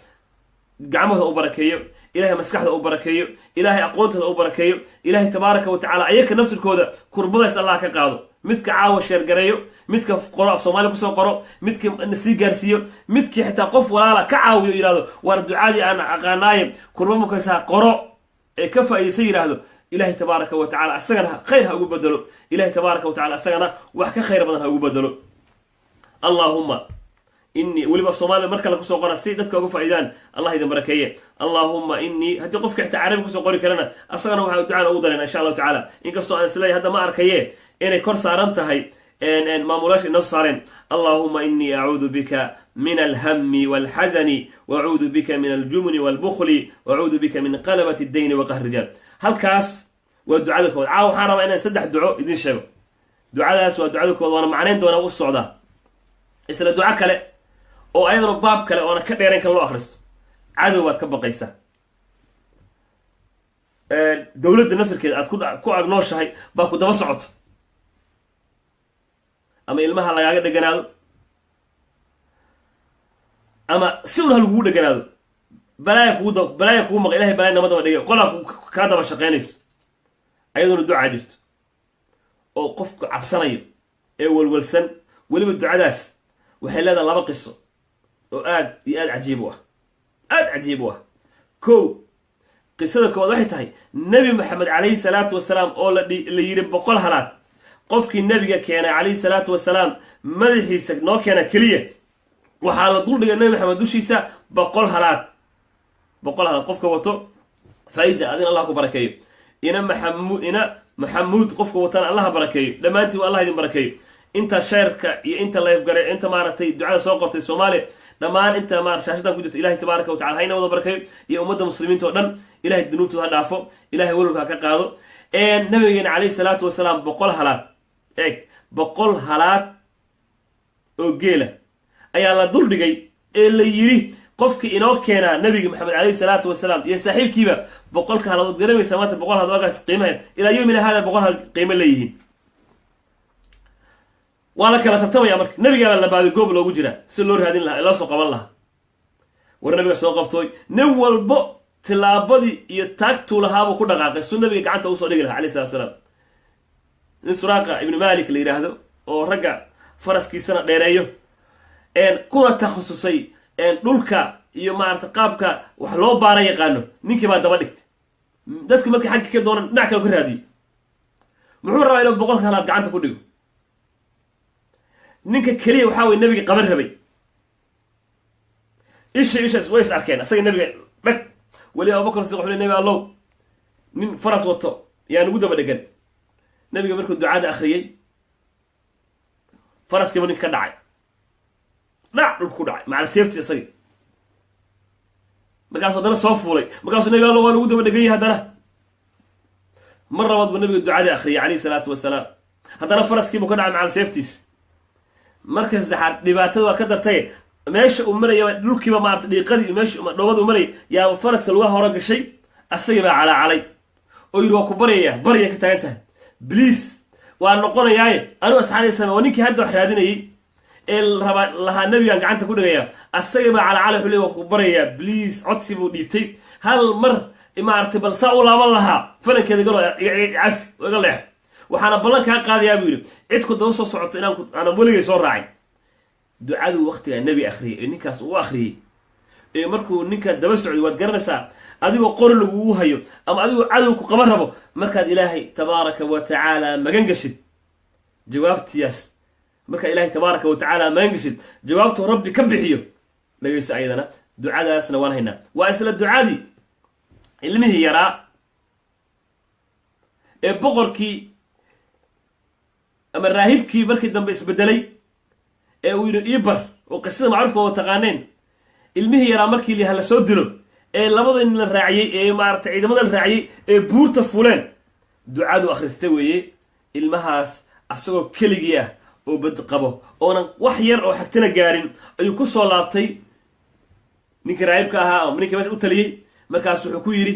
gacmahooda u barakeeyo. Ilahay maskaxda u barakeeyo, Ilaahay aqoontooda u barakeeyo, Ilaahay tabaaraka wa tacala ayaka naftirkooda kurbadays Allah ka qaado. Midka caawa share gareeyo, midka qoro, af Soomaaliya kusoo qoro, midka sii gaarsiiyo, midkii xitaa qof walaala ka caawiyo, yidhahdo waar ducadii aan aqaanaaye kurba mukaysaa qoro ee ka faa'iidaysa yidhaahdo, Ilahay tabaaraka wa tacala asagana khayr ha ugu bedelo. Ilahay tabaaraka wa tacala asagana wax ka khayr badan ha ugu bedelo. Allahuma inii, weliba af Soomaaliya mar kale kusoo qora si dadka uga faa'iidaan, Allah idin barakeeye. Allahuma inii, haddii qofka xitaa carabi kusoo qori karana, asagana waxaa ducaan ugu darayna insha Allahu tacala, inkastoo aan isleeyahay hadda ma arkaye inay kor saaran tahay, maamulaasha inoo saareen. Allahuma inii acuudu bika min alhami walxazani, wacuudu bika min aljubni walbukli, wacuudu bika min qalabati اddayni waqahri rijaal. Halkaas waa ducada kood. Caawa waxaan rabaa inaan saddex duco idin sheego. Ducadaas waa ducada kood, waana macnayn doonaa u socdaa. Isla duco kale oo ayaduna baab kale oona ka dheerayn kan loo akhristo. Cadow baad ka baqaysaa, dowladda naftirkeeda aad ku agnooshahay baa ku daba socoto, ama ilmaha lagaaga dheganaado, ama si un ha lagugu dheganaado, balaaya kugu balaaya kugu maqa. Ilahay balaaya nama daba dhigay. Qolaa kaa daba shaqaynayso, ayaduna ducaa jirto oo qofku cabsanayo ee walwalsan. Weliba ducadaas waxay leedahay laba qiso oo aad iyo aad cajiib u ah, aad cajiib u ah. Ko, qisada koowaad waxay tahay Nebi Maxamed calayhi salaatu wasalaam oo la yidhi 100 halaad qofkii nebiga keenay calayhi salaatu wasalaam madaxiisa noo keena keliya, waxaa la duldhigay Nebi Maxamed dushiisa 100 halaad. 100 halaad qofka wato, Faiza, adina Allah ku barakeeyo. Ina maxamu, ina Maxamuud, qofka watana Allaha barakeeyo. Dhammaantiin Allah idin barakeeyo, inta share-ka iyo inta like gare, inta maaragtay ducada soo qortay Soomaaliya, dhammaan inta ma shaashadan ku jirto, Ilahay tabaaraka wa tacala hayna wada barakeeyo iyo ummadda muslimiinta oo dhan. Ilahay dunuubtooda ha dhaafo, Ilahay walwalka ha ka qaado. Nabigeena calayhi salaatu wasalaam 100 halaad, eeg, 100 halaad oo geela ayaa la duldhigay ee la yidhi qofki inoo keenaa nabiga Maxamed calayhi salaatu wasalaam iyo saaxiibkiiba 100-ka haladood. Garanaysa maanta 100 halaad waagaas qiimaheed, ilaa yowmina hada 100 halaad qiimo leeyihiin. Waa la kala tartamaya marka. Nabigaabaa la baadi goob loogu jiraa si loo raadin lahaa, loo soo qaban lahaa. War nabiga soo qabtooy, nin walbo tilaabadii iyo taagtuu lahaabuu ku dhaqaaqay suu nabiga gacanta usoo dhigi lahaa alayh salatu salaam. Nin Suraaqa Ibnu Malik la yidhaahdo oo ragga faraskiisana dheereeyo, kuna takhasusay dhulka iyo maarata qaabka wax loo baara yaqaano, ninkii baa daba dhigtay. Dadku markii xagga ka doonan dhinac kale ka raadiyey. Muxuu rabaa? Inuu 100-ka halaad gacanta ku dhigo. Ninka keliya waxaa weye nabiga qaban rabay. Isha ishaas way is arkeen asaga nabiga dhag. Weli Abubakar Sidiq wuxuu le: "Nabi Allow, nin faras wato yaa nugu daba dhegan." Nabiga markuu ducada akhriyey, faraskiiba ninka ka dhacay, dhac dhulka ku dhacay macal seefti isagii. Markaasu haddana soo fuulay. Markaasuu: "Nabi Allow, waa nugu daba dhegan yahay." Haddana mar labaad buu nabiga ducadii akhriyay calayhi salaatu wasalaam. Haddana faraskiibuu ka dhacay macal seeftiis. Marka saddexaad dhibaatada waa ka dartay. Meesha uu marayaba dhulkiiba maarata dhiiqadii, meesha dhoobada uu marayay yaaba faraska lugaha hore gashay. Asagii baa calaacalay oo yidhi: "Waa ku baryaya, barya ka taagan tahay, please, waa noqonayaaye anigu asxaanay." Waa ninkii hadda wax raadinayay ee rabaa lahaa nabigan gacanta ku dhigaya. Asagii baa calaacalay, wuxuu leey: "Waa ku baryayaa, please." Codsi buu dhiibtay. Hal mar maaragtay bal saa u laaban lahaa falankeeda galo, cafi, iga leexo, waxaana ballan kaa qaadayaa buu yidhi cid ku daba soo socoto inaan aanan weligay soo raacin. Ducaduu waktigaa nebi akhriyay ee ninkaas uu akhriyey ee markuu ninkaa daba socday, waad garanaysaa, adigoo qori lagugu hayo ama adigoo cadow ku qaban rabo, markaad Ilaahay tabaaraka wa tacaala magan gashid jawaabtiyaas, markaad Ilaahay tabaaraka wa tacaala magan gashid jawaabtuu Rabbi ka bixiyo. Dhagayso, ayadana ducadaasna waan haynaa. Waa isla ducadii ilmihii yaraa ee boqorkii ama raahibkii markii dambe isbedelay ee uu yidhi ibar, oo qisada macruufka wada taqaaneen. Ilmihii yaraa markii hala soo dilo ee labada nin la raaciyey ee maaragtay ciidamada la raaciyey ee buurta fuleen, ducadu akhrista weeye. Ilmahaas asagoo keligii ah oo bad qabo oonan wax yar oo xagtana gaarin ayuu ku soo laabtay ninka raahibka ahaa ama ninka meesha u taliyey. Markaas wuxuu ku yidhi: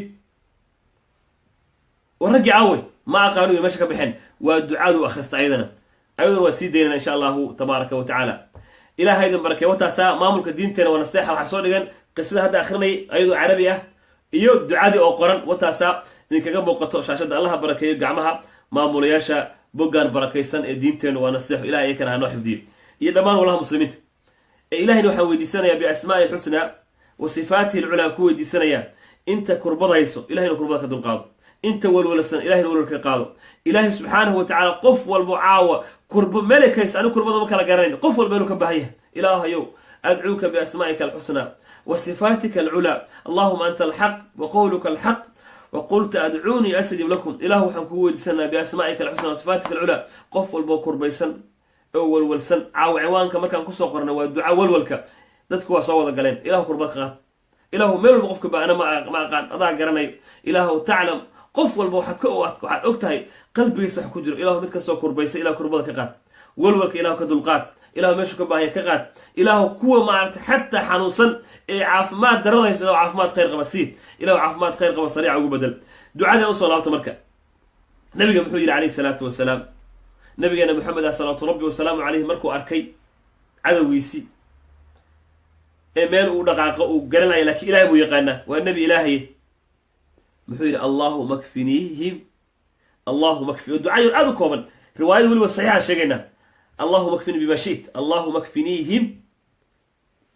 "War raggii aawey?" "Ma aqaanu, iyo meesha ka baxeen." Waa ducadu akhrista. Ayadana waa sii daynana insha Allahu tabaaraka wa tacaala. Ilahay idin barakey. Wataasaa maamulka diinteena waa nasteexa. Waxaa soo dhigan qisada hadda akrinayay ayadoo carabi ah. Iyo ducadii oo qoran wataasaa idinkaga muuqato shaashadda. Allaha barakeeyo gacmaha maamulayaasha boggaan barakaysan ee Diinteennu Waa Naseexo. Ilahay ayakana hanoo xifdiyo iyo dhammaan walaha muslimiinta. Ee Ilahayna waxaan weydiisanayaa, biasmaa'i alxusnaa wa sifaatihi alculaa ku weydiisanayaa, inta kurbada hayso Ilahay inu kurbada ka dulqaado, inta walwalsan Ilahay inu walwal ka qaado. Ilaahay subxaanahu wa tacaala qof walbo caawa kurbo meelay ka haysa, anigu kurbada ma kala garanayn, qof walba inuu ka baahan yahay. Ilaahayow, adcuuka biasmaa'ika alxusnaa wa sifaatika alculaa. Allahuma anta alxaq wa qowluka alxaq waqulta adcuunii astajib lakum. Ilah, waxaan kugu weydiisanaa biasmaa'ika alxusnaa wa sifaatika alculaa qof walboo kurbaysan oo walwalsan. Caawa ciwaanka markaan kusoo qornay waa duca walwalka, dadku waa soo wada galeen. Ilahu, kurbad ka qaad. Ilaahu, meel walba qofka baana ma aqaan, adaa garanayo. Ilaahu, taclam qof walba waxaad og tahay qalbigiisa wax ku jiro. Ilahu, mid kastoo kurbaysa, ilahu, kurbada ka qaad. Walwalka ilahu ka dulqaad. Ilahu, meeshu ka baahanya ka qaad. Ilaahu, kuwa maaragtay xataa xanuunsan ee caafimaad darada hayso, ilahu, caafimaad khayr qaba sii. Ilahu, caafimaad khayr qaba sariica ugu bedel. Ducada usoo laabta. Marka nabiga muxuu yidhi calayhi salaatu wasalaam? Nabigeena Maxamed ah, salawaatu rabbi wasalaamu caleyhi, markuu arkay cadowgiisii ee meel uu dhaqaaqo uu garanaya, lakiin Ilahay buu yaqaanaa, waa nebi Ilaahay, muxuu yidhi? Allahuma kfiniihim, allahuma kfi. Ducayo aad u kooban, riwaayada weliba saxiixaan sheegaynaa. Allahuma kfini bima shit, allahuma kfiniihim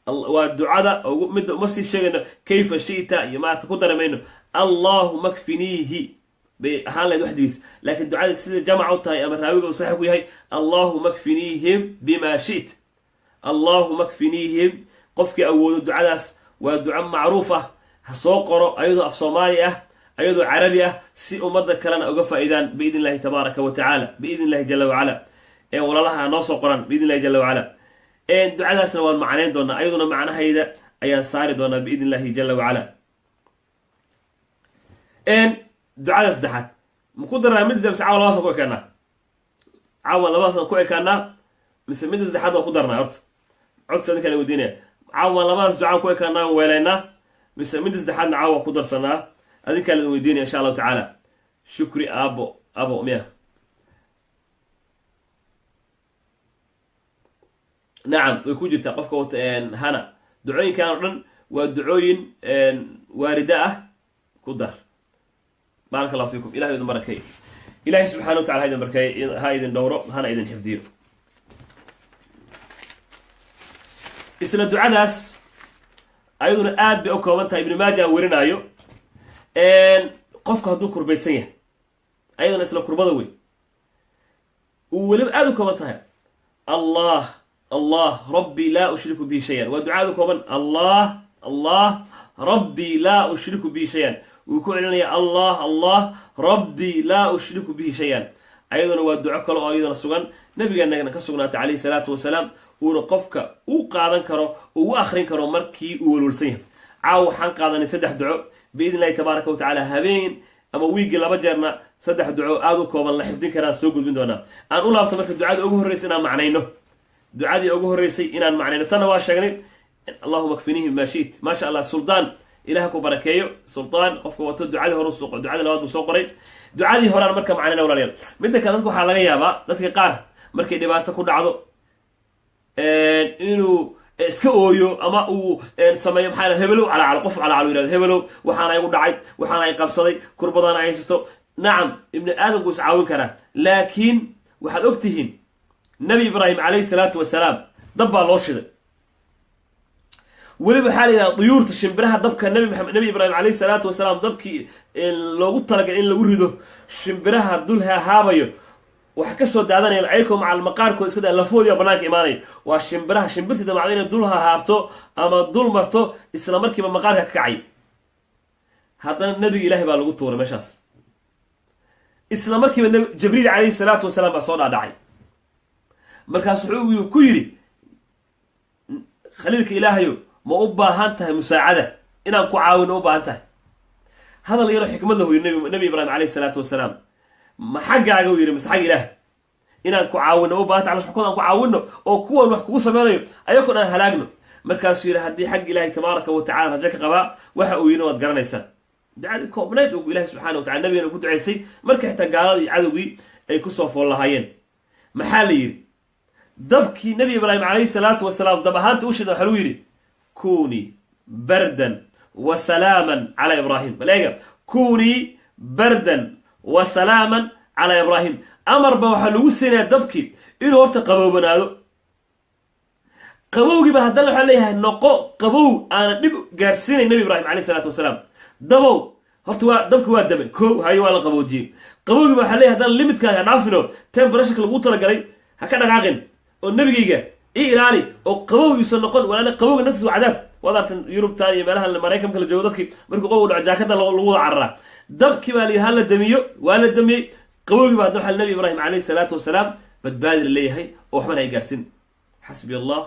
waa ducada midda uma sii sheegayno kayfa shita iyo maarata ku daramayno. Allahuma kfiniihi bay ahaan lahayd waxdigiis, laakiin ducada sida jamac u tahay ama raawiga uu saxiix ku yahay, allahuma kfiniihim bima shit, allahuma kfiniihim. Qofkii awoodo ducadaas, waa duco macruuf ah, ha soo qoro ayadoo af Soomaali ah, ayadoo Carabi ah, si ummadda kalena uga faa'iidaan biidn illahi tabaaraka wa tacaala, biidn illahi jala wacala. Ee walaalaha ha noo soo qoran biidn illahi jala wacala. Ducadaasna waan macnayn doonaa, ayaduna macnahayda ayaan saari doonaa biidn illahi jala wacala. Ducada saddexaad maku daraa midda mise caawa labadaasaan ku ekaanaa? Caawa labadaasaan ku ekaanaa mise midda saddexaad waan ku darnaa? Horta codsi adinkaa la weydiinaya. Caawa labadaas ducaan ku ekaanaa, weelaynaa, mise midda saddexaadna caawa ku darsanaa? Adinkaa la weydiinaya insha Allahu tacaala. Shukri aabo abo miya? Nacam, way ku jirtaa qofka wata hana. Ducooyinkan oo dhan waa ducooyin waarida ah, ku dar. Baaraka Allahu fiikum. Ilahay idin barakeey. Ilahay subxana wa tacala ha idin barakeey, ha idin dhowro, hana idin xifdiyo. Isla ducadaas ayaduna aad bay u kooban tahay. Ibnu Maaja werinaayo. Qofku hadduu kurbaysan yahay, ayaduna isla kurbada wey, uu weliba aada u kooban tahay. Allah, Allah, rabbi laa ushriku bihi shayan. Waa duca aad u kooban. Allah, Allah, rabbi laa ushriku bihi shayan. Wuu ku celinaya: Allah, Allah, rabbi laa ushriku bihi shayan. Ayaduna waa duco kale oo iyadana sugan, nabigeenana ka sugnaatay calayhi salaatu wasalaam, uuna qofka u qaadan karo, uu u akrin karo markii uu walwalsan yahay. Caawa waxaan qaadanay saddex duco biidn illahi tabaaraka wa tacaala. Habeen ama wiigii laba jeerna saddex duco aada u kooban la xifdin karaan soo gudbin doonaa. Aan u laabto marka ducada ugu horreysay inaan macnayno, ducadii ugu horreysay inaan macnayno. Tanna waa sheegnay, allahuma kfinihim bima shit. Maasha Allah, Suldaan, Ilaah ku barakeeyo. Sultaan qofka wato ducadii hore, ducadii labaad buu soo qoray. Ducadii horaan marka macnayna, walaalayaal. Midda kale, dadka waxaa laga yaabaa, dadka qaar markay dhibaato ku dhacdo inuu iska ooyo ama uu sameeyo, maxaa, hebelow calaacalo, qof calaacalo, yiraahdo: "Hebelow, waxaana igu dhacay, waxaana ay qabsaday, kurbadaana ay haysato." Nacam, ibni aadamku is caawin karaa, laakiin waxaad og tihiin Nabi Ibraahim calayhi salaatu wasalaam dab baa loo shiday. Weliba waxaa la yidhaha duyuurta, shimbiraha dabka Nabi Maxamed, Nabi Ibraahim calayhi salaatu wasalaam dabkii loogu talagalay in lagu rido, shimbiraha dul hahaabayo waxa kasoo daadanaya ayakoo macal maqaarkooda iska daa, lafoodii banaanka imaanaya. Waa shimbiraha, shimbirtii damacda inay dul hahaabto ama dul marto, isla markiiba maqaarka ka kacay. Haddana nabiga Ilahay baa lagu tuuray meeshaas. Isla markiiba Jibriil calayhi salaatu wasalaam baa soo dhaadhacay. Markaas wuxuu ku yidhi: "Khaliilka Ilaahayo, ma u baahan tahay musaacada, inaan ku caawino u baahan tahay?" Hadal yaroo xikmad lahu yiri Nabi Ibraahim calayhi salaatu wasalaam. "Ma xaggaaga," u yidhi, "mise xagga Ilaah inaan ku caawino u baahan tahay? Calosh aan ku caawino oo kuwan wax kugu sameynayo ayakoo dhan halaagno." Markaasuu yidhi: "Haddii xagga Ilaahay tabaaraka wa tacala rajo ka qabaa." Waxa uu yidhi waad garanaysaa, ducadii koobnayd uu Ilahay subxana wa tacala nabigana ku ducaysay marka xitaa gaaladii cadowgii ay kusoo fool lahaayeen. Maxaa la yidhi? Dabkii Nabi Ibraahim calayhi salaatu wasalaam dab ahaanta u shida, waxaa lagu yidhi: "Kunii bardan Wa salaaman calaa Ibraahim. Bal eega, kunii bardan wa salaaman calaa Ibraahim. Amarba waxaa lagu siinayaa dabkii inuu horta qaboobanaado. Qabowgiiba haddana waxaa leeyahay noqo qabow aanan dhib gaarsiinayn Nabi Ibraahim alayh isalaatu wasalaam. Dabow horta waa dabki, waa damay ko hayo, waa la qaboojiyey. Qabowgiiba waxaa leeyahay haddana limitkaaga ha dhaafino, temperatureka lagu talagalay ha ka dhaqaaqin, oo nebigayga i ilaali oo qabow yuusan noqon. Walaala, qabowga naftiis waa cadaab. Waad artan Yurubtan iyo meelaha Maraykanka la joogo, dadkii markuu qabow dhaco jaakada lagu wada cararaa. Dabkii baa la yidhi ha la damiyo, waa la damiyey. Qabowgii baa haddana waxaa Nabi Ibraahim calayhi salaatu wasalaam badbaadi la leeyahay oo waxbana ay gaarsin. Xasbi Allah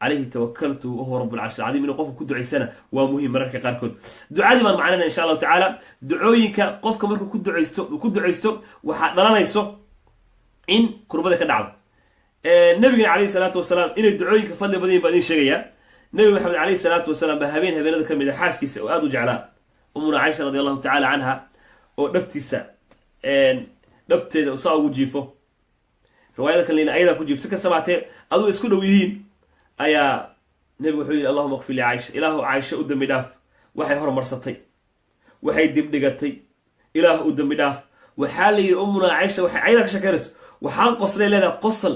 calayhi tawakaltu wahuwa rabb alcarshi alcadiim. Inuu qofka ku ducaysana waa muhiim mararka qaarkood. Ducadii baan macnayna insha Allahu tacaala. Ducooyinka qofka markuu ku ducaysto, uu ku ducaysto, waxaa dhalanayso in kurbada ka dhacdo. Nabigan calayhi salaatu wasalaam inay ducooyinka fadli badan yihin baa idin sheegayaa. Nabi Maxamed calayhi salaatu wasalaam baa habeen habeenada ka mid a xaaskiisa oo aada u jeclaa, Umuna Caisha radi Allahu tacala canha, oo dhabtiisa dhabteeda saa ugu jiifo, riwaayada kalena ayadaa ku jiifto, si kastabaatee aduu isku dhow yihiin, ayaa nebigu wuxuu yidhi: "Allahuma kfir li Caaisha." Ilaahu Caaisha u dambi dhaaf, waxay hormarsatay, waxay dibdhigatay, Ilaah u dambi dhaaf. Waxaa la yidhi Umuna Caaisha waxay ayadaa ka shekeynayso, "Waxaan qoslay," leedahay, "qosol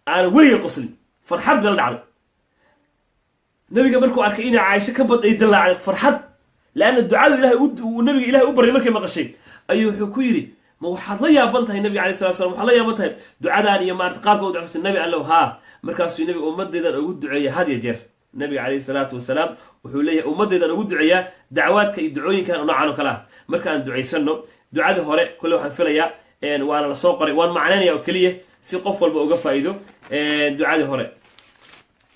aanan weliga qoslin." Farxad bala dhacday nabiga markuu arkay inay Caaisho ka bad ay dillaacday farxad, leanna ducadu ilahay uu nabiga Ilahay u baryay markay maqashay, ayuu wuxuu ku yidhi: "Ma waxaad la yaaban tahay?" Nabiga alayh salat slam, "Waxaad la yaaban tahay ducadan iyo maarata qaabka u ducaysa?" "Nabi Allow, haa." Markaasuu nabiga: "Ummadaydan ugu duceeya had iyo jeer." Nabiga calayhi salaatu wasalaam wuxuu leeyahay: "Ummadaydan ugu duceeyaa dacwaadka iyo ducooyinkan noocan oo kale ah." Marka aan ducaysano ducadii hore, kolle waxaan filayaa waana la soo qoray, waan macnaynaya oo keliya si qof walba uga faa'iido ducadii hore,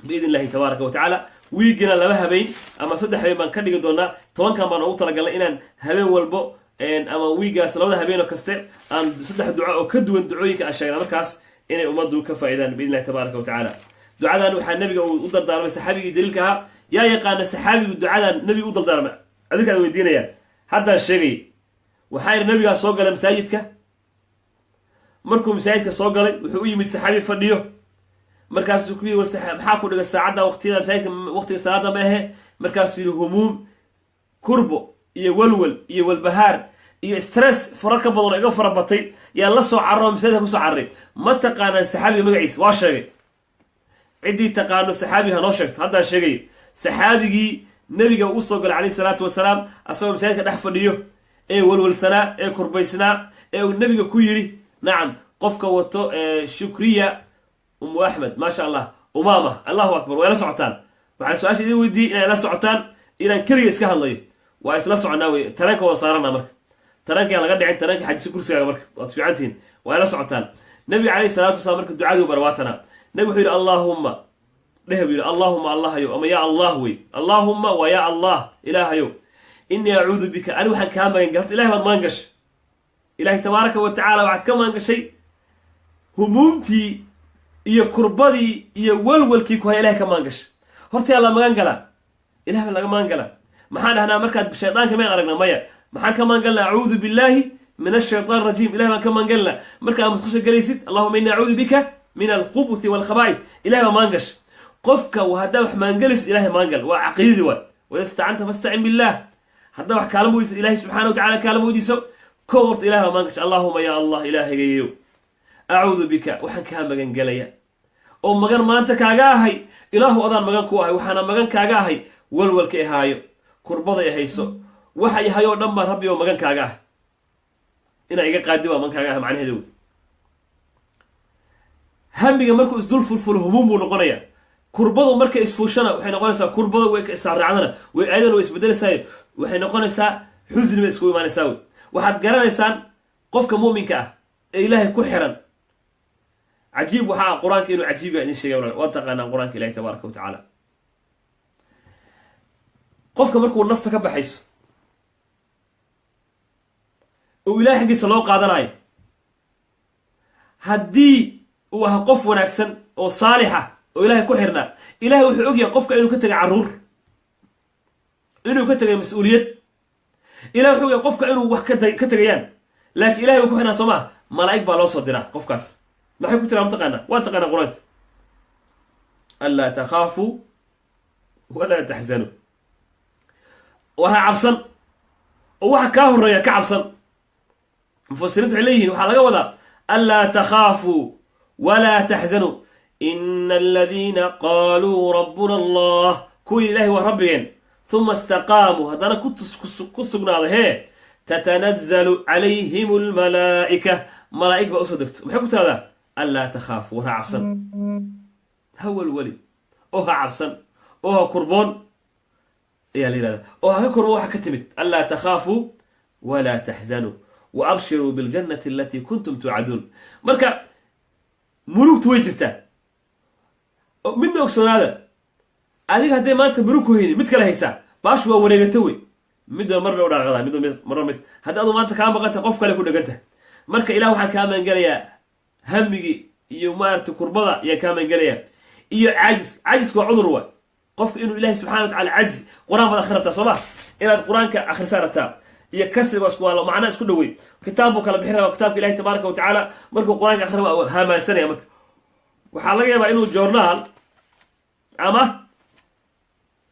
biidn illahi tabaaraka wa tacaala. Wiigina 2 habeen ama 3 habeen baan ka dhigi doonaa. 10-kan baan ugu talagalnay inaan habeen walbo ama wiigaas labada habeenoo kaste aan saddex duco oo ka duwan ducooyinka aan sheegna, markaas inay ummaddu ka faa'iidaan biidn illahi tabaaraka wa tacaala. Ducadan waxaa nabiga uu u dardaarmay saxaabigii daliilka ahaa. Yaa yaqaana saxaabigu ducadan nabiga u dardaarmay? Adinkaan weydiinaya, haddaan sheegay. Waxaa yidhi nabigaa soo galay masaajidka. Markuu masaajidka soo galay, wuxuu u yimid saxaabi fadhiyo. Markaasuu ku yidhi: "War, maxaa ku dhigay saacadda, waqtiyada masaajidka, waqtiga salaada ma ahe?" Markaasuu yidhi: "Humuum, kurbo iyo walwal iyo walbahaar iyo stress fara ka badan oo iga fara batay yaa la soo cararo, masaajidka kusoo cararay." Ma taqaanaan saxaabiga magaciisa? Waa sheegay. Ciddii taqaano saxaabiga ha noo sheegto. Haddaan sheegay saxaabigii nabiga uu soo galay calayhi salaatu wasalaam asagoo masaajidka dhex fadhiyo, ee walwalsanaa, ee kurbaysnaa, ee uu nabiga ku yidhi. Nacam, qofka wato Shukriya Umu Axmed, maasha Allah, Umaama, Allahu akbar. Way la socotaan. Waxaan su-aasha idin weydiiyey inay la socotaan, inaan keliga iska hadlayo. Waa isla soconaa wey. Tareenka wada saarana, marka tareenka yaan laga dhicin, tareenka xajisa kursigaaga. Marka waad fiicantihiin, waa la socotaan. Nabiga calayhi salaatu wasalaam marka ducadii bara waatanaa. Nabigu wuxuu yidhi: "Allaahumma," dheh buu yidhi, "Allaahuma, Allahayow," ama "yaa Allah" wey. Allaahumma waa yaa Allah, Ilaahayow, "innii acuudu bika," ani waxaan kaa magan galay. Horta Ilahay baad magan gashay. Ilahay tabaaraka wa tacala waxaad ka magan gashay humuumtii iyo kurbadii iyo walwalkii ku haya. Ilahay ka magan gashay. Horta yaa la magan galaa? Ilah baa laga magan galaa. Maxaan dhahnaa markaad shaydaanka miyaan aragna? Maya. Maxaan ka magan galnaa? Acuudu billahi min ashaytaan rajiim. Ilahay baan ka magan galnaa. Marka aad musqusha galaysid: "Allahuma inni acuudu bika min alkhubuthi walkhaba'ith." Ilahay baa magan gashay. Qofka haddaa wax magangalaysid, Ilahay magan gal, waa caqiidadii waay. Wida istacanta fastacin billah. Haddaa wax kaalama weydiiso, Ilahay subxana wa tacala kaalama weydiiso. Ko horta ilahay baa magan gashay. "Allahuma, ya Allah, Ilaahaygayow, acuudu bika," waxaan kaa magan gelaya oo magan maanta kaaga ahay, Ilaahu adaan magan ku ahay, waxaana magan kaaga ahay walwalka ihaayo, kurbada i hayso, waxa ihay oo dhan baan, Rabbi oo, magan kaaga ah. Inaa iga qaadi baa magan kaaga ah. Macnaheeda wey, hamiga markuu isdul fulfulo humuum buu noqonaya. Kurbadu markay isfuushana waxay noqonaysaa kurbada way israacraacdana, way ayadana way isbedelaysaa, waxay noqonaysaa xusni bay iskugu imaanaysaa wey. Waxaad garanaysaan qofka mu'minka ah ee Ilaahay ku xiran. Cajiib waxaa ah Qur-aanka inuu cajiib yahay idin sheegay. Waa taqaanaan Qur-aanka Ilahi tabaaraka wa tacaala. Qofka markuu nafta ka baxayso oo Ilahay xaggiisa loo qaadanayo, haddii uu ahaa qof wanaagsan oo saalixa oo Ilahay ku xirnaa, Ilahay wuxuu ogyahay qofka inuu ka tegay carruur, inuu ka tegay mas-uuliyad. Ilahay wuxuu ogyahay qofka inuu wax ka tegayaan, laakiin Ilahay buu ku xirnaa, soo maa? Malaa'ig baa loo soo diraa qofkaas. Maxay ku tiraa? Mataqaanaa? Waa taqaanaa Qur-aanka: "Anlaa takhaafuu walaa taxzanuu." Oo ha cabsan, oo waxa kaa horeeya ka cabsan. Mufasiriintu waxay leeyihiin waxaa laga wadaa anlaa takhaafuu walaa taxzanuu. Ina aladiina qaaluu rabbuna Allah, kuwii Ilahay waa rabbigeen, huma istaqaamuu, haddana ku sugnaada, hee, tatanazzalu calayhim almalaa'ika, malaa'ig baa usoo degto. Maxay ku tiradaa? Anlaa takhaafuu, war ha cabsan, ha walwali oo ha cabsan oo ha kurboon ayaa la yihahda, oo ha ka kurboon waxa ka timid. Anlaa takhaafuu walaa taxzanuu wa abshiruu biljannati alatii kuntum tuucaduun. Marka murugtu way jirtaa. Midna ogsoonaada, adiga hadday maanta murug ku haynin, mid kale haysaa. Baashu waa wareegato wey, midba mar bay u dhaqaqdaa, midba mid marba mid. Haddii adu maanta kaa maqanta, qof kale ku dheganta. Marka Ilah waxaan kaa magangelayaa hamigii iyo maaragtay kurbada ayaan kaa magangelayaa, iyo caajis. Caajisku waa cudur waay. Qofka inuu Ilahi subxana wa tacala cajzi, Qur-aan baad akhri rabtaa, soo ma? Inaad Qur-aanka akhrisaa rabtaa iyo kasriga isku waa macna isku dhawey. Kitaab buu kala bixin rabaa, kitaabka Ilahi tabaaraka wa tacaala. Markuu Qur-aanka akhri raba, haamaansanaya. Marka waxaa laga yaabaa inuu journaal ama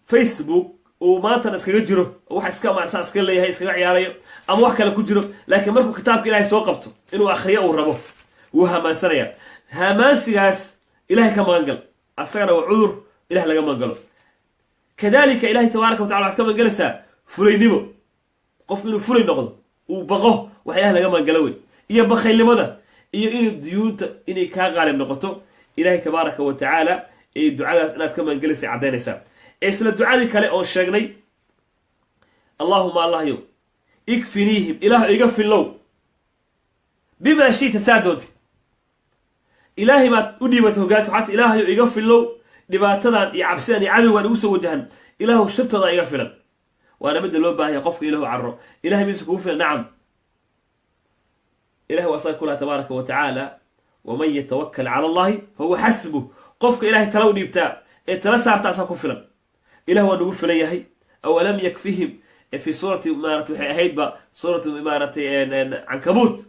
Facebook uu maantana iskaga jiro, wax iska maarsa iska leeyahay, iskaga ciyaarayo ama wax kale ku jiro, laakiin markuu kitaabka Ilahay soo qabto inuu akhriyo uu rabo, wuu hamaansanaya. Hamaansigaas Ilahay ka magan gal, asagana waa cudur Ilahay laga magan galo. Kadalika Ilahay tabaaraka wa tacala waxaad ka magangalaysaa fulaynimo. Qofku inuu fulay noqdo, uu baqo, wax Ilahay laga magangalo wey, iyo bakhaylnimada, iyo inuu duyuunta inay kaa qaalib noqoto. Ilahay tabaaraka wa tacaala ee ducadaas inaad ka magangelaysa caddaynaysaa. Isla ducadii kale oon sheegnay, allahuma, Allahyow, ikfiniihim, Ilaah iga fillow, bimaa shita, saa doonti. Ilaahay baad u dhiibatay hogaanka. Waxaad Ilaahayo iga fillow dhibaatadan iyo cabsidan iyo cadowgan igu soo wajahan. Ilaahu shartooda iga filan. Waana midda loo baahanya qofka Ilahu cararo. Ilahay miisa kugu filan? Nacam, Ilahi waa asaga kulaha tabaaraka wa tacaala: waman yatawakal cala Allahi fahuwa xasbuh. Qofka Ilahay tala u dhiibtaa ee tala saarta, asaa ku filan. Ilah waa nagu filan yahay. Awalam yakfihim, fi suurati maarata waxay ahaydba suuratu maaratay Cankabuut.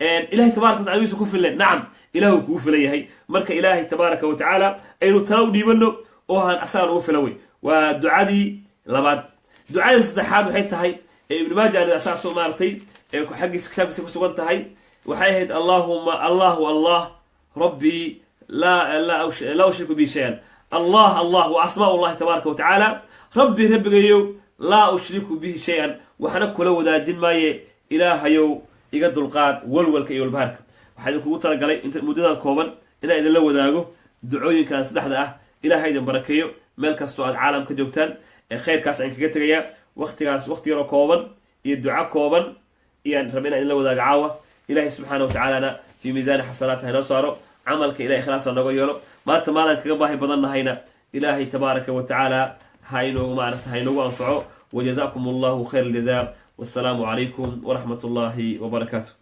Ilahay tabaraka wa tacala miisa ku filan? Nacam, Ilah uu kugu filan yahay. Marka Ilaahay tabaaraka wa tacaala aynu tala u dhiibano oo aan asaga nagu filan wey. Waa ducadii labaad. Ducadii saddexaad waxay tahay ee Ibnu Maaja asaasoo maaratay ee xaggiisa kitaabkiisa ku sugan tahay, waxay ahayd: allahuma Allahu Allah rabbii laa ushriku bi shay-an. Allah Allah wa asmaa llahi tabaaraka wa tacaala. Rabbi, rabbigayow, laa ushriku bihi shay-an, waxna kula wadaajin maaye, Ilaahayow iga dulqaad walwalka iyo walbahaarka. Waxaa idinkugu talagalay inta muddadan kooban inaan idinla wadaago ducooyinkan saddexda ah. Ilahay idin barakeeyo meel kastoo aad caalam ka joogtaan. Ee khayrkaas aan kaga tegayaa waktigaas, waqti yaroo kooban iyo duco kooban iyaan raba inaan idinla wadaago caawa. Ilahay subxaana wa tacaalana fii miisaani xasanaati hainoo saaro camalka. Ilahay ikhlaasa nooga yeelo. Maanta maalan kaga baahi badan nahayna, Ilaahay tabaaraka wa tacaala ha inoogu maarata ha inoogu anfaco. Wajazakum Allahu khayr aljaza, wassalaamu calaykum waraxmat ullahi wabarakaatu.